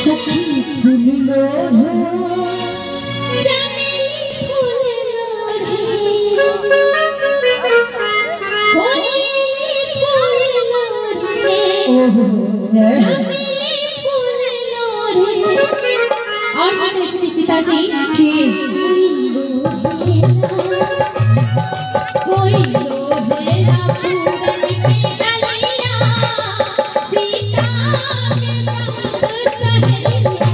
सखी फूल लोढ़ो चमेली फूल लोढ़े कोयली फूल लोढ़े चमेली फूल लोढ़े। और की कहै सीता जी की कोई लोढ़ेला पूरन के डलिया सीता के संग सहेलिया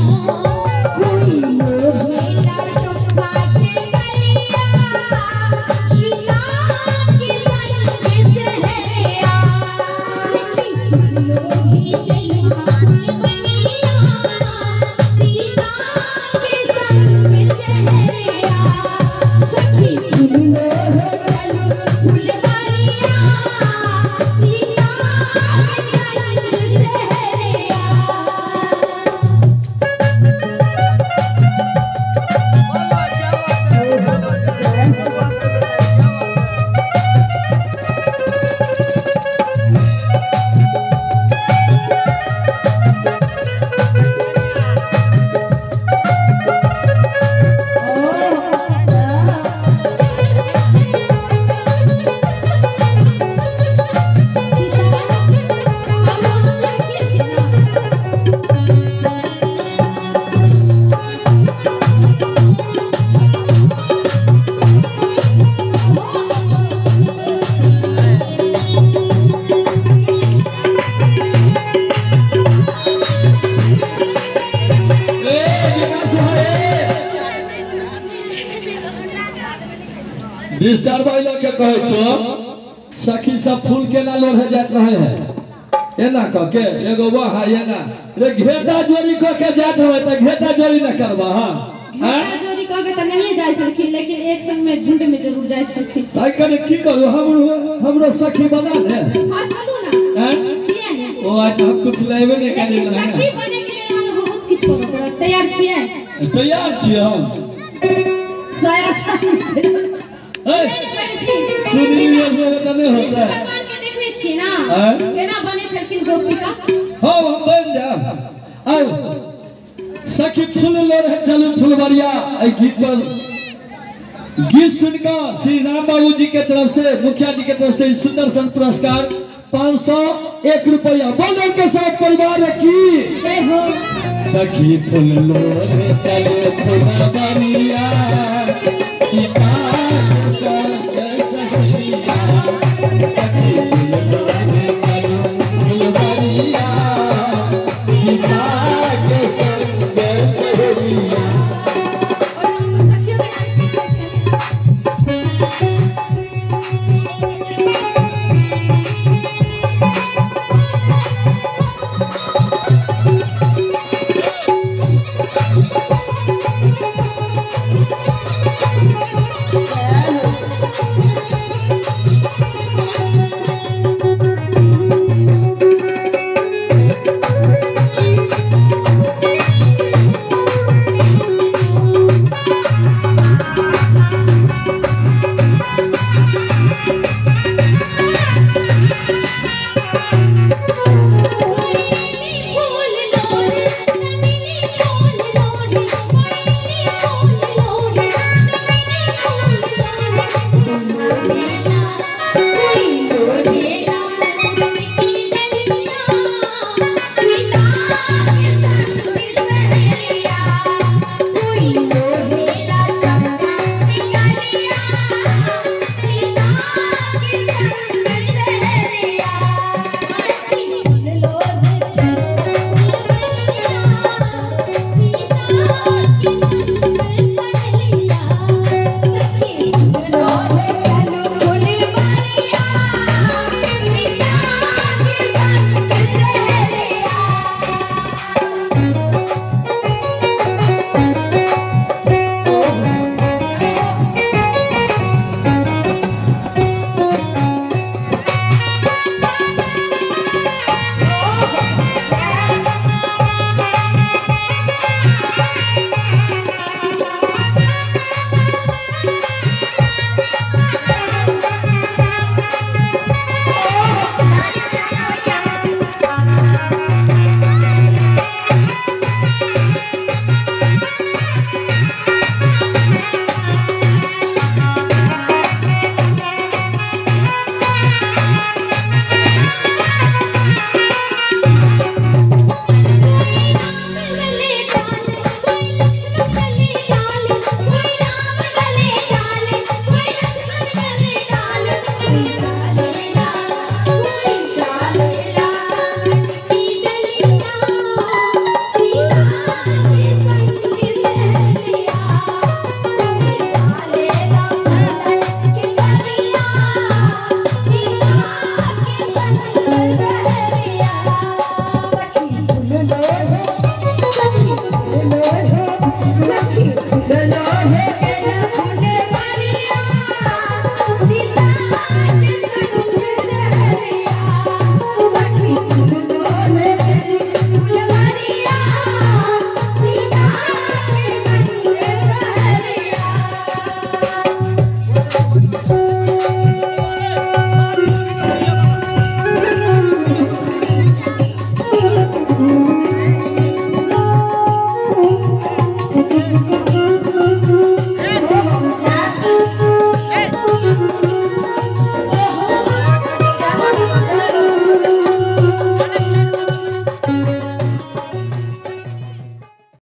कोई लोढ़ेला चंपा के डलिया सीता के संग सहेलिया। सखी फूल लोढ़े चलू फूलबनिया सीता के संग सहेलिया। सखी फूल लोढ़े चलू फुलबनिया सीता के संग सहेलिया। वाह क्या बात है, क्या बात है, क्या बात है, क्या बात है। हम दोनों लड़के छी ना। ए विकास है डिस्टर्ब के कहै छो सखी सब फूल केना लोढ़े जात रहे है एना कह के एगो वह है एना रे घेटा जोरी कह के जात रहे त घेटा जोरी न करबा। हां घेटा जोरी कह के त नहीं जाइ छलखिन लेकिन एक संग में झुंड में जरूर जाइ छलखिन। ताई कने की करू हमरो हमरो सखी बना ले। हां चलू ना हैं किया ने ओ आज हम कुछ लेबे नहीं करे लेकिन सखी बने के लिए अहाँके बहुत किछु करऽ पड़त। तैयार छियै? तैयार छियै हम। साया साड़ी ए सुनी ये त नहीं होता है। भगवान के देखने छियै ना हैं? केना बने छलखिन गोपिका। हाँ हम बन जाब। आउ सखी फूल लोढ़े चलू फुलबरिया एहि गीत पर गीत सुनकर श्री राम बाबू जी के तरफ से मुखिया जी के तरफ से सुंदर सन पुरस्कार 501 रुपया बोल के साथ परिवार की जय हो। सखी फूल लोढ़े चलू फुलबरिया सीता के संग सहेलिया। सखी फूल लोढ़े चलू फुलबरिया सीता के संग सहेलिया। और हम सखियों के नाम की कहै छै?